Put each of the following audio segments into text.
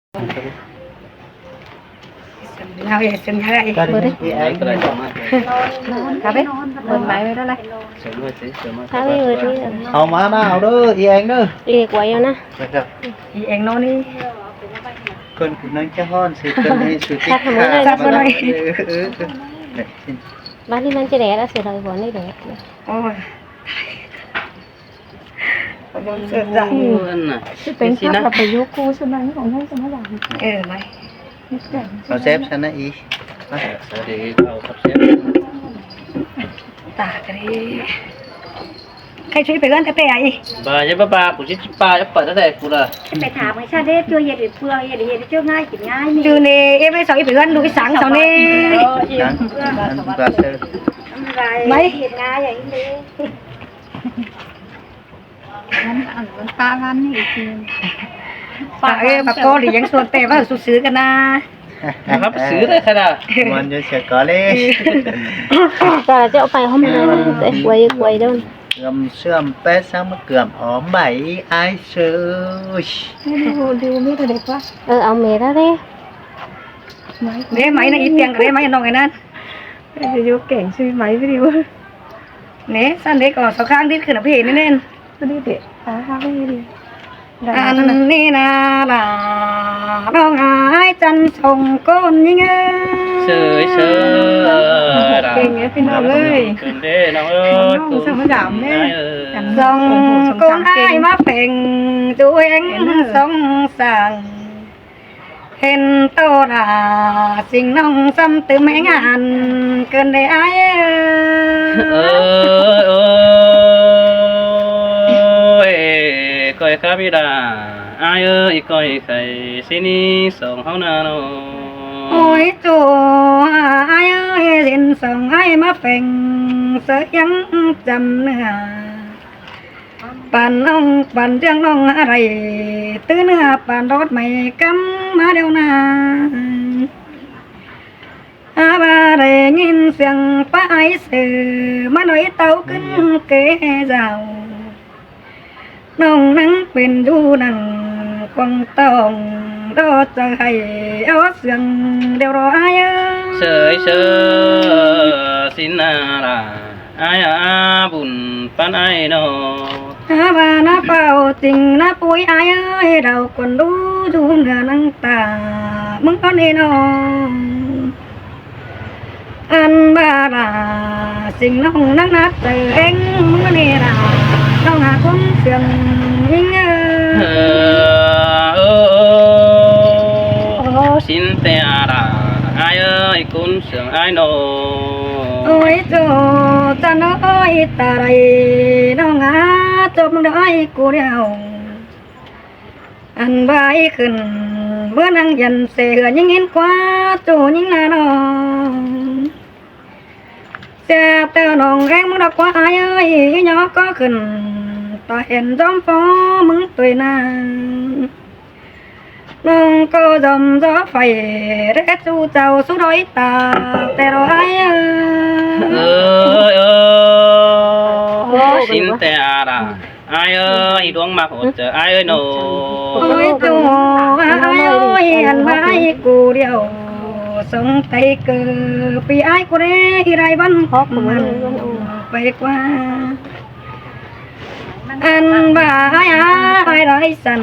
ເອົາເອງ ເຊັນຍາເອງ ເບິ່ງເດ້ ເອົາໄປ ເປີດໄມໄວ້ແລ້ວລະ ເອົາມາ ມາເອົາເດີ ອີແອງເດີ ເອກໄວ້ເອົານະ ອີແອງນອນນີ້ ເພິ່ນຜູ້ນັ້ນຈະຮ້ອນຊິ ເພິ່ນໃຫ້ສຸຕິ ຄັກໃຫ້ມັນໜ້ອຍ ເອີ ເອີ ບາດນີ້ມັນຈະແດດລະ ເສຍດາຍບໍ່ ນີ້ແດດ ໂອ້ຍ ເບິ່ງເສີດຈັງ ເປັນພາບລະປະໂຫຍກຄູ່ຊຸດນັ້ນຂອງທ່ານສະມາດາ ເອີ ໄວ້ ເອົາແຊບຊັ້ນນະອີ ມາ ສະຫວັດດີ ເອົາແຊບ ຕາກະດີ ໃຄຊຸຍໄປເຮືອນແຕ່ໆ ອີ ບໍ່ ຢ່າບ້າໆ ກູຊິປາ ຈະໄປແຕ່ໃດກູລະ ໄປຖາມໃຫ້ຊາເດ ເຈົ້າເຮັດໃຫ້ເປືອງ ເຮັດໃຫ້ເຮັດ ເຈົ້າງ່າຍກິນງ່າຍນີ້ ຢູ່ນີ້ ເອຟໄອສອງ ອີ ໄປເຮືອນລູກອີສາງເຮົານີ້ ເອີ ອີ ໄປ ເຮັດງ່າຍຢ່າງນີ້ ມັນ ອັນ ມັນປະວັນນີ້ຄື ປະເອີ ປະກໍຫຼືຍັງຊວນແຕ່ວ່າສູ່ຊື້ກັນນາ ຄັບ ຊື້ໄດ້ຂະໜາດ ມັນຈະເສຍກໍເລີຍ ກະຈະເອົາໄປຫ້ອງນ້ຳ ໄປກວຍ ກວຍເດີ ເຊື່ອມ ເຊື່ອມແປະ ຊ້ຳມະເກືອມ ຫອມໃບ ອາຍເຊີຍ ເອີ ເອົາເມດາເດ້ ເດ້ໄມ້ນະ ອີຕຽງກະເດ້ໄມ້ ນ້ອງໄອ້ນັ້ນ ເອີ ຢູ່ແກງຊື່ໄມ້ວິດີໂອ ເນ ຊັ້ນເດ້ກໍສອງຂ້າງດິດຂຶ້ນນະເພນີ້ແນ່ນ ອັນນີ້ນາລາ ນ້ອງອ້າຍຈັນສອງຄົນຍິງເອີຍ ເຊີຍ ເຊີຍ ເກັ່ງເດ້ພີ່ນ້ອງເອີຍ ເກັ່ງເດ້ນ້ອງເອີຍ ນ້ອງສະມາດາມເດ້ ສອງຄົນອ້າຍມາແປງຕົວເອງ ສອງສາງ ເຫັນໂຕລາ ສິ່ງນ້ອງຊ້ຳຕື່ມແຮງອັນເກີນໄດ້ອ້າຍເອີຍ ເອີຍ ເອີຍ ກ້ອຍຄາບິດາ ອ້າຍເອີຍ ກ້ອຍໄຂ່ຊິໜີສອງເຮົານານ້ອງ ໂອ້ຍໂຈ ອ້າຍເອີຍ ເຫັນສອງອ້າຍມາແຝງ ເສີຍຍັງຈຳເນື້ອ ປານນ້ອງ ປານເລື່ອງນ້ອງອາໄລ ຕື້ເນື້ອປານດອດໄມ້ກຳມາແລ້ວນາ ຫາວ່າໄດ້ຍິນສຽງປາໄອເສືອ ມາໜ້ອຍເຕົ້າຂຶ້ນເກເຈົ້າ ນ້ອງນັ່ງເປັນຢູ່ນັ້ນ ຄວາມຕ້ອງລໍຈະໃຫ້ເອົາເຊື່ອງດຽວລໍອ້າຍເອີຍ ເຊີຍ ເຊີຍ ສິນນາລາ ອ້າຍອາບຸນປານອ້າຍນ້ອງ ຫາວ່ານາເປົ່າຈິງນາປຸຍອ້າຍເອີຍ ດາວກວນດູຢູ່ເໜືອນັງຕາ ມຶງກໍນີ້ນ້ອງ ອັນບາລາ ສິ່ງນ້ອງນັກໜັກໃຈເອງ ມື້ນີ້ລາ ນ້ອງຫາຄົນເຊື່ອງຍິງເອີຍ ເອີ ເອີ ເອີ ສິນແຕ່ອາລາ ອ້າຍເອີຍ ຄົນ ເຊື່ອງອ້າຍນ້ອງ ໂອ້ຍໂຈ ຈັນເອີຍ ຕາໄລ ນ້ອງຫາຈົບນ້ອງດອຍກູດຽວ ອັນບາຍຂຶ້ນ ເມື່ອນາງຢັນເສເຮືອນຍິງເຫັນຄວ້າ ໂຈຍິງນານ້ອງ ເສຍແຕ່ນ້ອງແຮງມຶງດອກຄວ້າອ້າຍເອີຍ ຍໍກໍຂຶ້ນ ຕາເຫັນຈອມຟ້ອມມຶງຕົວນາ ນ້ອງກໍຢອມຢໍໄຟ ແລະສູ່ເຈົ້າສູ່ດອຍຕາແຕ່ດອຍ ເອີຍ ເອີຍ ເອີຍ ສິນແຕ່ອາລາ ອ້າຍເອີຍ ດວງມາໂຫດເຈີອ້າຍເອີຍໂນ ໂອ້ຍໂຕອ້າຍເອີຍ ອັນມາອ້າຍກູດຽວ ສົງໄຕເກີບປີອ້າຍກູເດ ອີໄລວັນຮອກມັນໄປກວ່າ ອັນວ່າອ້າຍອາຍໄດ້ສັ່ນ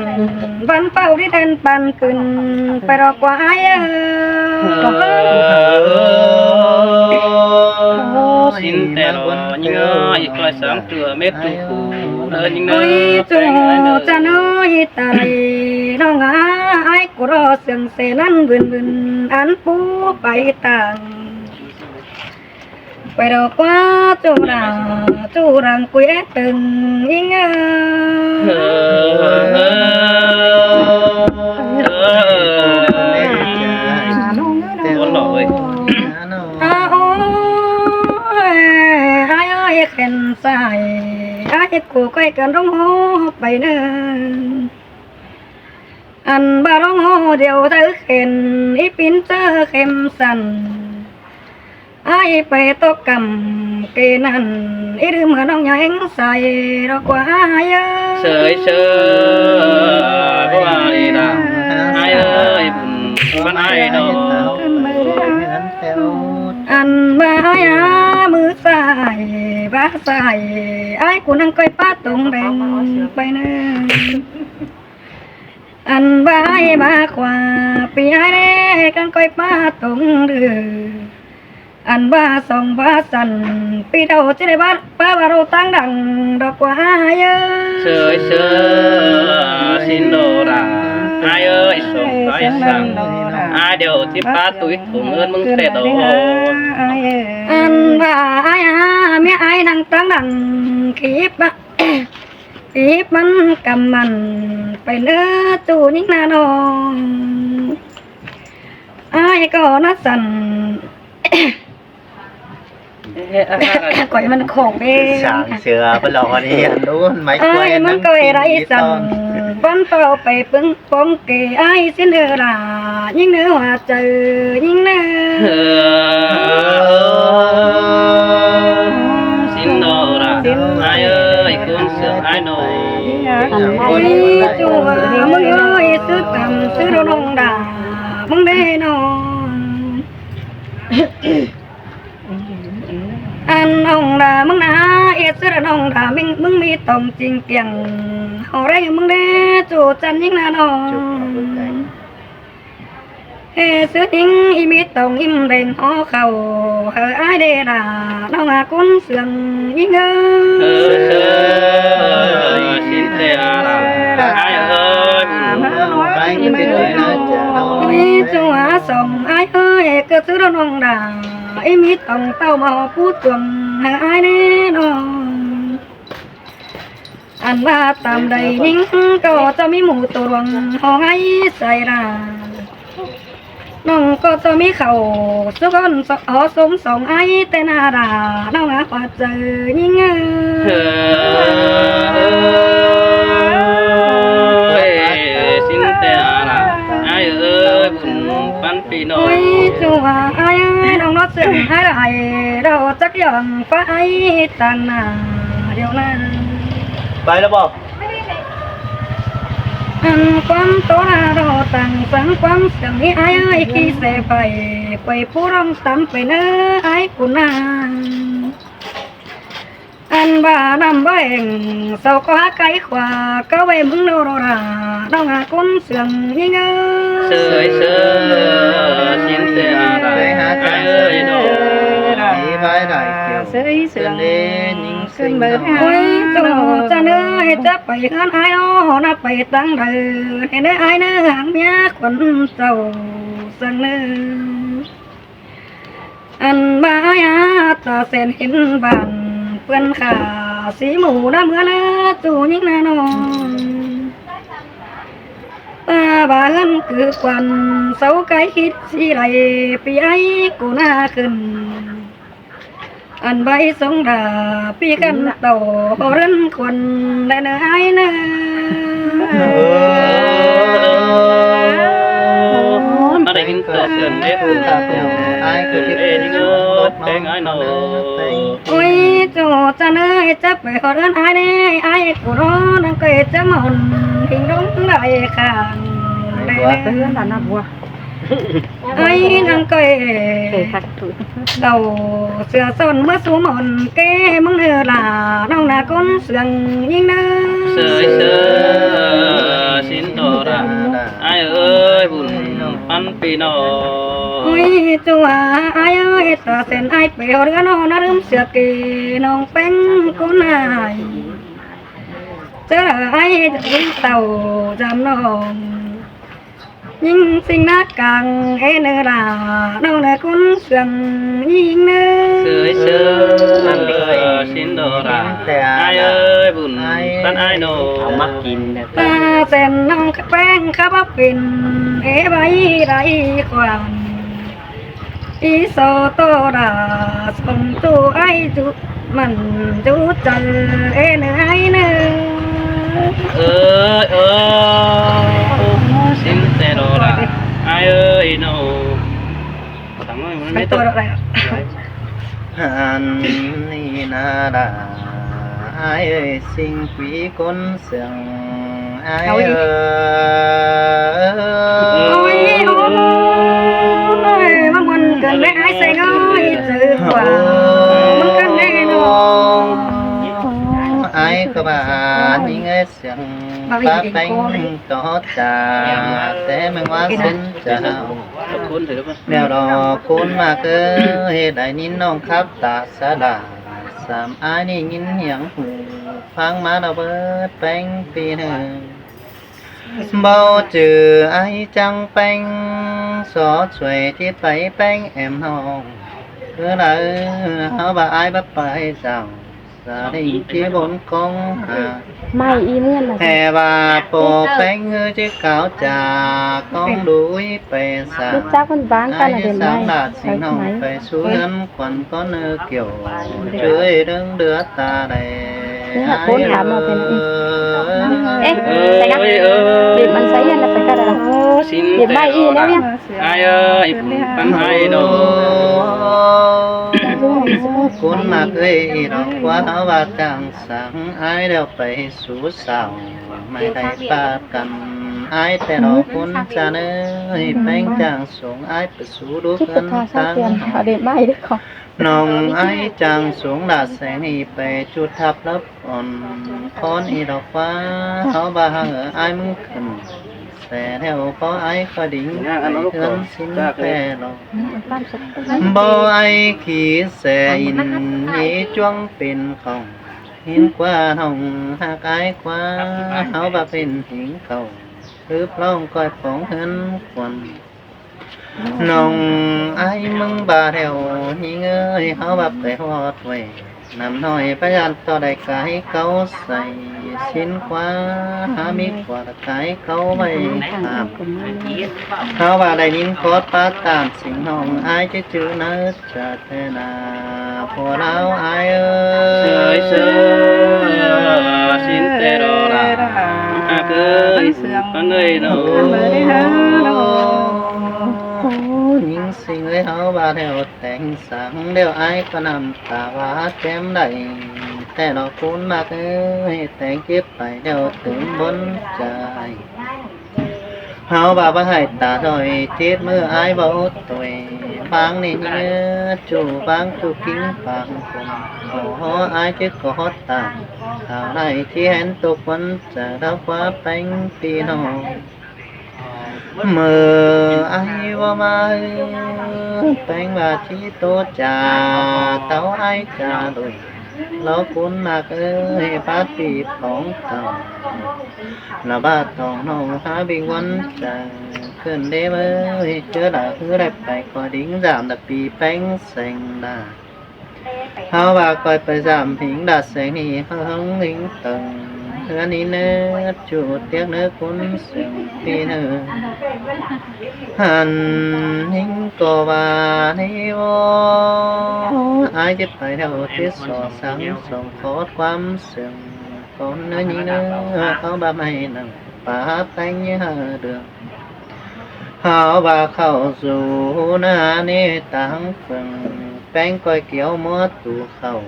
ວັນເປົ່າທີ່ແດນປັນປືນ ໄປດອກກວ່າອ້າຍເອີຍ ໂອ້ ສິນແຕ່ລອຍຍິງເອີຍ ກອຍສາມເທື່ອເມັດຕູຄູເດີຍິງເດີ ໂອ້ຍ ໂຈ ຈັນເອີຍ ຕາຍນ້ອງອາຍ ກູລໍເຊື່ອງເສນັ້ນບຶນໆ ອັນປູໄປຕ່າງ ໄປດອກກວ່າຈູລາ ຈູລັງກຸຍເອຕຶງອີງເອີ ອາໂອ້ຍ ອາຍເອີຍ ແຂນຊ້າຍ ອາຍກູກ້ອຍກັນລົງຫໍໄປເນີ ອັນບາລົງຫໍດຽວເດີເຂັນ ອີປິ່ນເຈີເຂັມສັ້ນ ອາຍໄປຕົກກຳເກນັ້ນ ອີລືມເມືອນ້ອງຍາແອງໃສດອກກວ່າອາຍເອີຍ ເຊີຍເຊີຍ ບໍ່ວ່າອີລາ ອາຍເອີຍ ເນາະ ອັນວ່າອ້າຍຫາມືຊ້າຍ ບາຊ້າຍ ອ້າຍກູນັ່ງກ້ອຍປາຕົງແດງໄປເນີ ອັນວ່າອ້າຍມາຂວາ ປີອ້າຍແລກັງກ້ອຍປາຕົງເດີ ອັນວ່າສອງວ່າສັ້ນ ປີເຖົ້າຊິໄດ້ວ່າ ປາວ່າເຮົາຕ່າງດັງດອກວ່າອ້າຍເອີຍ ເຊີຍເຊີຍ ຊິນໂດລາ ອ້າຍເອີຍ ສອງອ້າຍສັງ ອ້າຍດຽວຊິປາຕຸ້ຍຖົງເອີ້ນມຶງແຕ່ດອກ ອັນວ່າອ້າຍຫາເມຍອ້າຍນັ່ງຕ່າງດັງ ຄີບ ຄີບມັນກຳມັນໄປເນີຕູ້ຍິງນານ້ອງ ອ້າຍກໍນະສັ່ນ ຂ້ອຍມັນຂອງເດ້ ຊ້າງເສືອໄປລອນີ້ ອັນໂນ້ນໄມ້ກ້ວຍ ມັນກໍໄດ້ສັ່ນ ວັນຕໍ່ໄປເບິ່ງປ້ອງເກ ອ້າຍຊິນເອີລາ ຍິງເນີຫົວໃຈ ຍິງເນີ ຊິນໂນລາ ອ້າຍເອີຍ ຄູນເສືອອ້າຍໂນ ໂອ້ຍ ຈົວ ມຶງເອີຍ ຊື້ຕຳຊື້ໂດນອງດາ ມຶງເດ້ນ້ອງ ອັນນ້ອງດາມຶງນາ ເອດເສືອນ້ອງດາ ມຶງ ມຶງມີຕອງຈິງກຽງ ເຮົາໄດ້ມຶງເດ້ ຈູຈັນຍິງນານ້ອງ ເອເສືອຍິງ ອີມີຕອງອີມແດງຫໍເຂົ້າ ເຮີອ້າຍເດ້ລາ ນ້ອງອາກຸນເສືອງຍິງເອີ ເອີເສືອ ຊິນເຕອາລາ ອ້າຍເອີຍ ມີຈົວສອງອ້າຍເອີຍ ເກີດຊື່ນ້ອງດາ ອີມີຕອງເຕົ້າມາຫໍປູຕົງ ເຮີອ້າຍເດ້ນ້ອງ ອັນວ່າຕາມໃດຍິງ ກໍຈະມີໝູ່ຕົວຫຼວງ ຫໍໄງໃສ່ລາ ນ້ອງກໍຈະມີເຂົ້າສຸກອນ ຫໍສົມສອງອ້າຍແຕ່ໜ້າດາ ນ້ອງອາກວ່າເຈີຍິງເອີ ເອີ ເອີ ຊິນເຕອາລາ ອ້າຍເອີຍ ບຸນປັນ ໂອ້ຍ ຈົວອ້າຍເອີຍ ນ້ອງນອດເຊື່ອງອ້າຍຫຼາຍ ເຮົາຈັກຢ່ອງຟ້າອ້າຍຕາງໜ້າດຽວນາ ໄປແລ້ວບໍ່? ອັນຄວາມໂຕລາເຮົາຕັ້ງສັງຄວາມເຊື່ອງນີ້ອ້າຍເອີຍ ຂີ້ເສໄປ ໄປຜູ້ລອງຕຳໄປເນີອ້າຍກຸນນາ ອັນວ່ານ້ຳບໍ່ແຫ້ງ ເຊົາກໍຫາໄກ່ຂວາ ກໍໄວ້ມຶງໂນໂຣລາ ນ້ອງຫາຄົນເຊື່ອງຍິງເອີຍ ເຊີຍເຊີຍ ຊິນເຕອາລາ ໄປຫາຈານເຊີຍໂນ ເຊີຍເຊີຍ ໂອ້ຍ ເຈົ້າຈະເນີ ຈະໄປເຮືອນອ້າຍເນາະ ນະໄປທາງໃດ ໃຫ້ເນີອ້າຍເນີຫາງເມຍຂວັນເຈົ້າສັງເນີ ອັນວ່າອາຍອາຕາແສນເຫັນບ້ານເພື່ອນຂ້າ ສີໝູນຳເຮືອນເອີ ສູ່ຍິງນານ້ອງ ຕາວ່າເຮືອນຄືຄວັນ ເສົາໄກຄິດສີໄຫຼ ປີໄອກູນາຂຶ້ນ ອັນໃບສົງດາ ປີກັນເຕົ້າ ເຮືອນຄວັນ ແລະເນີອ້າຍເນີ ມາໄດ້ຍິນຕົວເອີ້ນເດ້ ອ້າຍຄືເຮັດເປັນເອີຍ ແປງອ້າຍເນາະ ໂອ້ຍ ເຈົ້າຈະເນີ ຈະໄປຮອດເຮືອນອ້າຍແດ່ ອ້າຍກູນອນ ນາງກໍຈະມາຫົນ ພິງດົງໄດ້ຂ້າງໃດເນີ ອ້າຍນາງກໍເອີຍ ເອົາເສື້ອສ້ອນເມືອສູ່ໝອນ ແກ່ມຶງເອີລາ ນ້ອງນາຄົນເຊື່ອງຍິງເນີ ເຊີຍເຊີຍ ຊິນໂຕລາ ອ້າຍເອີຍ ບຸນປັນປີນ້ອງ ໂອ້ຍ ຈົວອ້າຍເອີຍ ຕາແສນອ້າຍໄປຮອດເຮືອນນ້ອງນາລືມເສື້ອເກ ນ້ອງແປ້ງກຸນອ້າຍ ເຈີລາອ້າຍເຈົ້າຈຳນ້ອງ ຍິງຊິງນາກາງເອເນີລາ ນ້ອງເນີຄຸນເຊື່ອງຍິງເນີ ເຊີຍເຊີຍ ຊິນໂຕລາ ອ້າຍເອີຍ ບຸນປັນອ້າຍນ້ອງ ເອົາມາກິນ ຕາແສນນ້ອງແປ້ງ ຂະບາເປັນເອໄວໄລຄວັນ ອີໂສໂຕລາ ສົ່ງຈູອ້າຍຈູມັນຈູເຈີເອເນີອ້າຍເນີ ເອີຍເອີຍ ຊິນເຕໂຕລາ ອ້າຍເອີຍນ້ອງ ໄປຕໍ່ໄດ້ ອັນນີ້ນາລາ ອ້າຍເອີຍ ຊິງປີຄົນເຊື່ອງ ອ້າຍເອີຍ ໂອ້ຍ ໂອ້ຍ ກໍວ່າຍິງເອີຍ ສຽງຟ້າແປ້ງກໍຈາ ແຕ່ເມືອງວ່າເຊັ່ນຈາ ແນວດອກຄຸນມາເກີຍ ໄດ້ຍິນນ້ອງຂັບຕາສະຫຼາ ສາມອ້າຍນີ້ຍິນຫຽງຫູ ຟັງມາລະເບີດແປ້ງປີໜຶ່ງ ເບົາຈື່ອ້າຍຈັງແປ້ງ ສໍຊ່ວຍທີ່ໄປແປ້ງແອມຫ້ອງ ຄືລະເອີ ເຮົາວ່າອ້າຍບໍ່ໄປເຈົ້າ ສາລິງທີ່ບົນກອງຫາ ໄມ້ອີເມືອນນະ ແຕ່ວ່າໂປແປ້ງເຮີຈະກ່າວຈາກອງດຸຍໄປສາ ຮູ້ຈັກມັນບາງກັນ ອ້າຍນະເດ້ ໄມ້ ສາງລາດສິງຫ້ອງໄປສູ່ເຮືອນ ຂວັນກໍເນີກ່ຽວ ເຈີຍເດີງເດືອຕາແລ ນີ້ຫາຄົນຖາມມາເປັນ ເອ ເອີຍ ເອີຍ ເດັກມັນໃສ່ເຮືອນແລ້ວໄປກັນລະ ເດັກໄມ້ອີແລ້ວເນຍ ອ້າຍເອີຍ ປັນໃຫ້ດອກ ຄົນມັກເອີຍ ດອກວ່າເຮົາວ່າຈັ່ງສັງ ອ້າຍແລ້ວໄປສູ່ສາວ ໄມ່ໄດ້ປາກັນ ອ້າຍແຕ່ລະຄົນຈະເນີຍ ແປ້ງຈ້າງສົ່ງອ້າຍໄປສູ່ດູເຮືອນ ເດັກໄມ້ເດ້ ນ້ອງອ້າຍຈາງສູງລາແສງນີ້ໄປຈຸດທັບລັບອ່ອນຄອນອີດອກວ່າ ເຮົາວ່າຫາເອີອ້າຍມຶງຂຶ້ນແສແລ້ວ ເພາະອ້າຍຂ້ອຍດິງໄປເຮືອນຊິນແຕ່ລອງ ບໍ່ອ້າຍຂີ້ແສອິນມີຈວງເປັນຂອງ ເຫັນກວ່ານ້ອງຮັກອ້າຍກວ່າ ເຮົາວ່າເປັນຫິງເຂົາ ຫຼືບລ້ອງກ້ອຍປອງເຮືອນຄວັນ ນ້ອງອ້າຍມຶງບາແຖວ ຍິງເອີຍ ເຮົາວ່າໄປຮອດຫ້ວຍນ້ຳນ້ອຍ ພະຍານຕໍ່ໄດ້ກາຍເກົາໃສ່ ຊິນຂວາຫາມີຂວາກາຍເກົາໄວ້ຂ້າມ ເຮົາວ່າໄດ້ຍິນຂໍປາຕາມ ສິງນ້ອງອ້າຍຈະຈື່ນະຈາແຕ່ໜ້າ ຜົວລາວອ້າຍເອີຍ ເຊີຍເຊີຍ ສິນແຕ່ດອກຫຼ້າ ຮັກເອີຍ ເອີຍເນາະ ຍິງສິງເອີຍ ເຮົາວ່າແຖວ ແຕ່ງສັງແລ້ວອ້າຍກໍນ້ຳຕາວ່າແຈ່ມໄດ້ ແຕ່ລະຄົນມັກເອີຍ ແຕ່ງເກັບໄປແລ້ວຕື່ມບົນໃຈ ເຮົາວ່າບໍ່ໃຫ້ຕາດອຍ ເຈັດມື້ອ້າຍເວົ້າຕົວຍ ບາງນີ້ເງືອຈູບາງຈູກິງບາງຄົນ ຂໍຮ້ອງອ້າຍເຈັດກໍຮອດຕາ ເທົ່າໃດທີ່ເຫັນຕົກຄົນຈະດາກວ່າແປ້ງພີ່ນ້ອງ ເມື່ອອ້າຍວ່າມາ ແປ້ງວ່າທີ່ໂຕຈາ ເຕົ້າອ້າຍຈາໂດຍ ລາວຄຸນມາກເອີຍ ປາດປີຂອງເຈົ້າ ລະບາດຕອງນ້ອງຫາວິງວັນໃຈ ເຂີນເດ້ເອີຍ ເຈີລະຄືໄດ້ໄປ ຂໍດິງຢາມລະປີແປ້ງແສງດາ ເຮົາວ່າຂ້ອຍໄປຢາມຜິງດາແສງນີ້ ເຮົາເຮີງລິງເຕີງ ເຮືອນນີ້ເນີດຈູດຕຽກເນີຄົນເຊິ່ງປີເນີ ຫັນຍິງກໍວ່ານີ້ໂອ ອ້າຍຈະໄປແຖວທີ່ສອງສັງສອງ ຂໍຄວາມເຊິ່ງກ່ອນເນີຍິງເນີ ເຮົາວ່າໄມ່ນັ່ງປາແປ້ງເຮືອເດືອງ ຫາວ່າເຂົ້າສູ່ໜ້ານີ້ຕາງເຟິງ ແປ້ງກ້ອຍກ່ຽວມົວຕູເຂົ້າ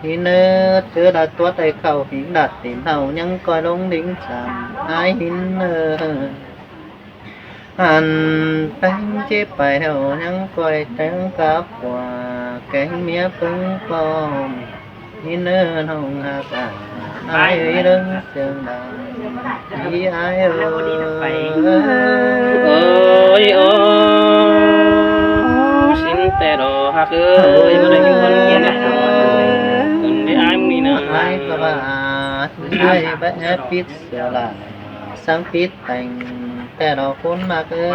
ຫີເນີດເທື່ອລະຕົວໄດ້ເຂົ້າ ຫີນດາດຕີນເຮົາຍັງກ້ອຍລົງດິງຈຳ ອ້າຍຫີນເນີດ ອັນແປ້ງຈິໄປແຖວຍັງກ້ອຍແຕ່ງກັບກວ່າ ແກງເມຍເພິ່ງປ້ອມ ມີເນີນຫ້ອງຮັກອ້າຍເອີຍ ເລື່ອງເຊິ່ງດາ ອີອ້າຍເອີຍ ເອີຍ ໂອ ຊິນແຕ່ດອກຮັກເອີຍ ມາໄດ້ຢູ່ຄົນດຽວນະ ເພິ່ນໄດ້ອ້າຍມື້ນີ້ນະ ອ້າຍກໍວ່າອ້າຍໄປແອບປິດເສືອລາ ສັງປິດແຕ່ງ ແຕ່ດອກຄົນມັກເອີ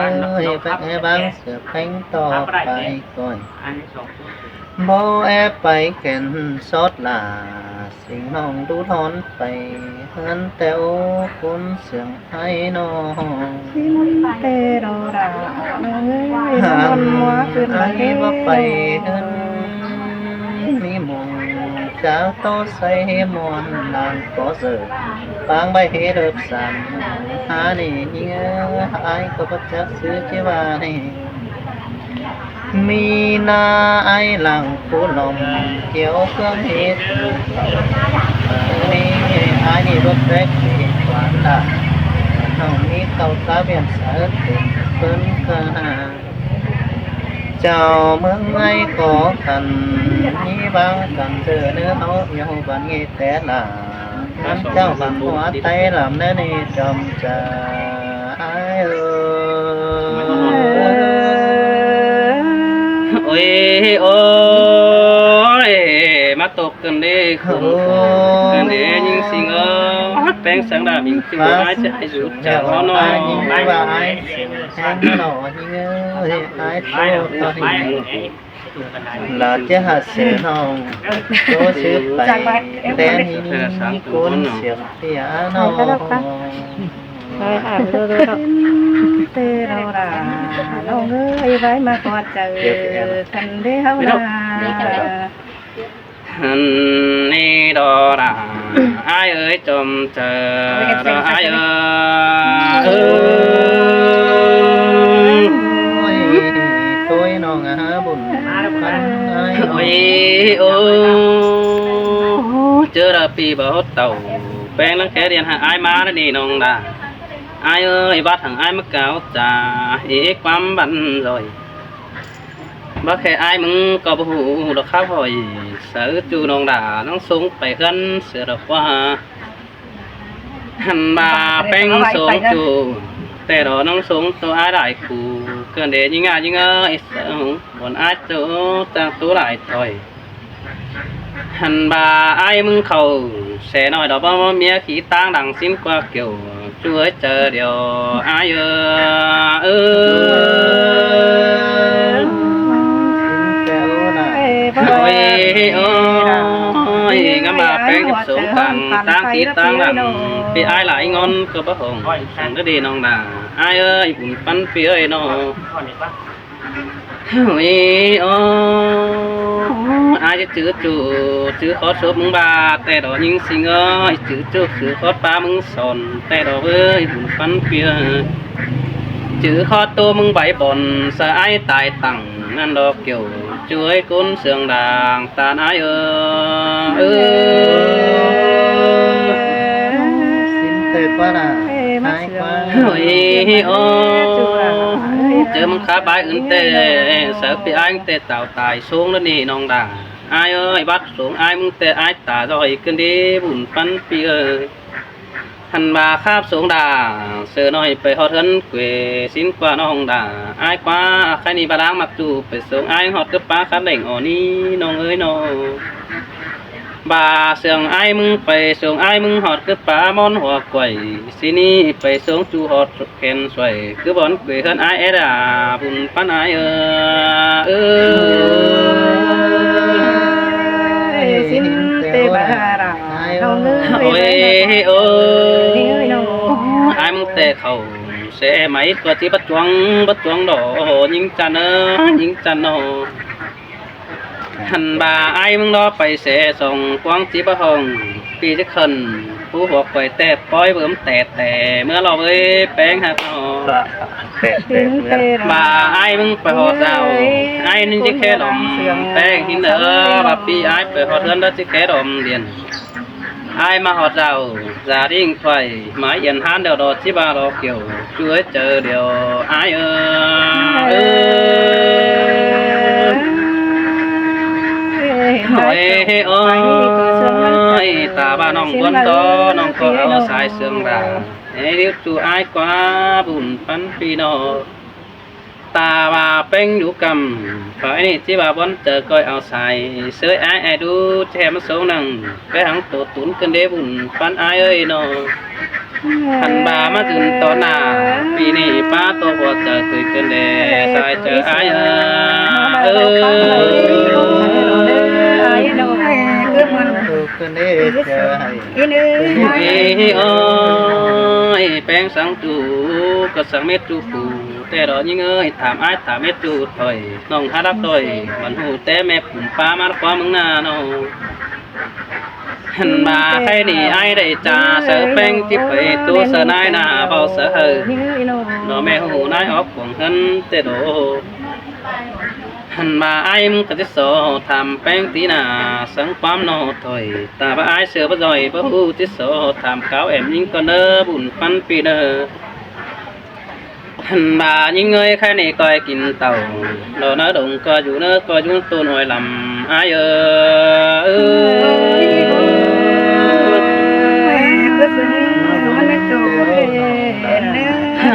ຍ ໄປແອບບາງເສືອແພງຕໍ່ໄປກ່ອຍ ບໍ່ແອບໄປແກ່ນຊອດຫຼາ ສິງນ້ອງດູທອນໄປເຮືອນແຕ່ໂອ ຄົນເຊື່ອງໃຫ້ນ້ອງ ແຕ່ດອກຫຼາເອີຍ ມັນມ່ວນເກີນໄປ ໄປເຮືອນມີໝ່ອງຈາໂຕໃສມ່ວນນາງກໍເສີ ປາງໃບເຮເລິບສັນ ຫານີ້ຍິງເອີຍ ອ້າຍກໍບໍ່ຈັກຊື່ຈິວ່ານີ້ ມີໜ້າອ້າຍຫຼັງຜູ້ລົມ ກ່ຽວເຄື່ອງເຮັດ ນີ້ອ້າຍນີ້ລົດແບກເຮັດຫວານດາ ນ້ອງມີເຂົ້າຕາວຽນສາເປັນເພິ່ນກະຫາ ເຈົ້າເມືອງໃໝ່ກໍຄັນ ມີບາງກັນເຈີເນີເຮົາ ເອີຍ ເຮົາບັນເງແຕ່ລະ ມັນເຈົ້າບັງຫົວໄຕລຳແນນີ້ຈອມຈາອ້າຍເອີຍ. ໂອ້ຍ ໂອ້ຍ ມາຕົກກັນເດ້ ໂອ້ຍ ກັນເດ້ ຍິງສິງເອີຍ ແປງສັງດາບຍິງຈິວ ອ້າຍຈະໃຫ້ຢູ່ຈາກເຮົາໜ້ອຍ ຍິງວ່າອ້າຍແຮງໜໍ ຍິງເອີຍ ອ້າຍໂຕຕໍ່ຍິງ ລາຈະຫາເສນ້ອງໂຕຊື່ໄປແຕ່ນີ້ຄົນສຽງເປຍນ້ອງ ເຕໂລລາ ນ້ອງເອີຍ ໄວ້ມາກອດເຈີກັນເດ້ເຮົານາ ຫັ້ນນີ້ດອລາ ອ້າຍເອີຍ ຈອມເຈີດອອ້າຍເອີຍ ໂອ້ຍ ໂອ້ຍ ນ້ອງອາບຸນ ໂອ້ຍ ໂອ້ ເຈີລາປີບໍ່ເຕົາ ແປງລັງແກລຽນຫາອ້າຍມາແລ້ວນີ້ນ້ອງດາ ອ້າຍເອີຍ ບາດຫາງອ້າຍມາກ່າວຈາ ເອກຄວາມບັນລອຍ ບໍ່ແຄ່ອ້າຍມຶງກໍບໍ່ຮູ້ດອກຄັບຫ້ອຍ ສາວຈູນ້ອງດາ ນ້ອງສົງໄປເຮືອນເສືອດອກວ່າ ຫັ້ນວ່າແປ້ງສົງຈູ ແຕ່ດອນ້ອງສົງໂຕອ້າຍຫຼາຍຄູ່ ເກີນເດຍິ່ງອາຍິ່ງເອີຍ ສາວບຸນອ້າຍໂຕຕ່າງໂຕຫຼາຍຖອຍ ຫັ້ນວ່າອ້າຍມຶງເຂົ້າແສນ້ອຍດອກ ບໍ່ເມຍຂີ້ຕ່າງດັງສິ້ນກວ່າກ່ຽວ ຊ່ວຍເຈີດຽວອ້າຍເອີຍ ເອີ ໂອ້ຍ ໂອ້ຍ ງາມວ່າແປ້ງກັບສົງກັນ ຕ່າງທີ່ຕ່າງຫຼັງ ທີ່ອ້າຍຫຼາຍງອນກໍບໍ່ຫ້ອງ ສັງກະດີນ້ອງນາ ອ້າຍເອີຍ ບຸນປັນປີເອີຍນ້ອງ ໂອ້ຍ ໂອ້ ອ້າຍຈະຈື່ຈູ ຈື່ຂໍສົບມຶງບາ ແຕ່ດອຍິງສິງເອີຍ ຈື່ຈູ ຈື່ຂໍປ້າມຶງສອນ ແຕ່ດອເອີຍ ບຸນປັນປີເອີຍ ຈື່ຂໍໂຕມຶງໃບບອນ ສະອ້າຍຕາຍຕັງ ນັ້ນດອກກ່ຽວ ຊ່ວຍກຸນເຊື່ອງດາງຕານອ້າຍເອີຍ ເອີ ສິນເຕີກວ່ານະ ໂອ້ຍ ໂອ້ຍ ເຈີມັງຄາບາຍອື່ນແຕ່ ສາວປີອ້າຍແຕ່ ຕາວຕາຍສູງແລ້ວນີ້ນ້ອງດາ ອ້າຍເອີຍ ບັດສູງອ້າຍມຶງແຕ່ ອ້າຍຕາດອຍຂຶ້ນດີ ບຸນປັນປີເອີຍ ຫັ້ນວ່າຄາບສູງດາ ເສືອນ້ອຍໄປຮອດເຮືອນເກວ ສິນກວ່ານ້ອງດາ ອ້າຍກວ່າ ໃຄນີ້ບາລາງມັກຈູ ໄປສົ່ງອ້າຍຮອດກັບປາຄັນແດງອໍນີ້ ນ້ອງເອີຍນ້ອງ ບາເຊື່ອງອ້າຍມຶງ ໄປສົ່ງອ້າຍມຶງຮອດຄືປາມ່ອນຫົວກວາຍ ຊິໜີໄປສົ່ງຈູຮອດແຂນສວຍ ຄືບ່ອນເກວເຮືອນອ້າຍແອດາ ບຸນປັນອ້າຍເອີຍ ເອີ ເອີ ສິນເຕບາລາ ນ້ອງເອີຍ ໂອ້ຍ ໂອ້ຍ ອ້າຍມຶງແຕ່ເຂົ້າແສໄໝ ກວ່າຊິບັດຈວງ ບັດຈວງດອກ ຍິງຈັນເອີຍ ຍິງຈັນເນາະ ຫັ້ນບາອ້າຍມຶງເນາະ ໄປແສສອງກວາງຈິບະຫ້ອງ ປີຈະເຂີນ ຜູ້ຫົວກວາຍແຕ່ປ້ອຍເວີມແຕ່ແຕ່ ເມື່ອລອເວີຍແປ້ງຮັກເນາະ ບາອ້າຍມຶງໄປຮອດດາວ ອ້າຍນີ້ຈິແຄ່ດອມແປ້ງຫີນເດີ ບາປີອ້າຍໄປຮອດເຮືອນແລ້ວຈິແຄ່ດອມດຽນ ອ້າຍມາຮອດເຈົ້າ ສາດິງໄຂ ມາອຽນຮ້ານດຽວດອກ ຊິບາດອກກ່ຽວ ຊ່ວຍເຈີດຽວອ້າຍເອີຍ ເອີ ໂອ້ຍ ໂອ້ຍ ຕາບານ້ອງບວນໂຕ ນ້ອງກໍເອົາສາຍເຊື່ອງດາ ໃຫ້ລິ້ວສູ່ອ້າຍກວ່າ ບຸນປັນປີນ້ອງ ຕາວ່າເປັງຢູ່ກຳ ຝ່າຍນີ້ຊິວ່າບ່ອນເຈີ ກ້ອຍເອົາສາຍເຊີຍອ້າຍ ອ້າຍດູແຈມຊົງໜັງ ໄປຫັງໂຕຕຸນກັນເດບຸນປັນອ້າຍເອີຍນ້ອງ ຄັນບາມາຈົນຕອນໜ້າ ປີນີ້ປ້າໂຕບໍ່ເຈີ ຕຸ້ຍກັນເດສາຍເຈີອ້າຍເອີຍ ເອີ ເອີ ເອີ ໂອ້ຍ ແປງສັງຕູ ກໍສັງເມັດຕູປູ ແຕ່ດອກຍິງເອີຍ ຖາມອ້າຍຖາມເມັດຕູຖອຍ ນ້ອງຫາລັກດອຍ ມັນຮູ້ແຕ່ແມ່ປຸ້ມປ້າມາຄວາມເມືອງໜ້ານ້ອງ ຫັ້ນບາໄຄນີ້ອ້າຍໄດ້ຈາ ເສີແປງທີ່ໄປຕູ້ເສີນາຍໜ້າເບົາເສີເຮີ ນ້ອງແມ່ຮູ້ນາຍອອກຂອງເຮືອນແຕ່ໂດ ຫັ້ນບາອ້າຍມຶງກໍຊິສໍຖາມແປງຕີໜ້າ ສັງຄວາມນອກຖອຍ ຕາບາອ້າຍເສືອບໍ່ຈ່ອຍ ບໍ່ຮູ້ຊິສໍຖາມກາວແອມຍິງກ່ອນເດີ ບຸນປັນປີເດີ ຫັ້ນບາຍິງເອີຍ ໄຄນີ້ກ້ອຍກິນເຕົ່າ ດອກນາດົງກໍຢູ່ເນີ ກໍຢູ່ໂຕນອອຍລຳ ອ້າຍເອີຍ ເອີ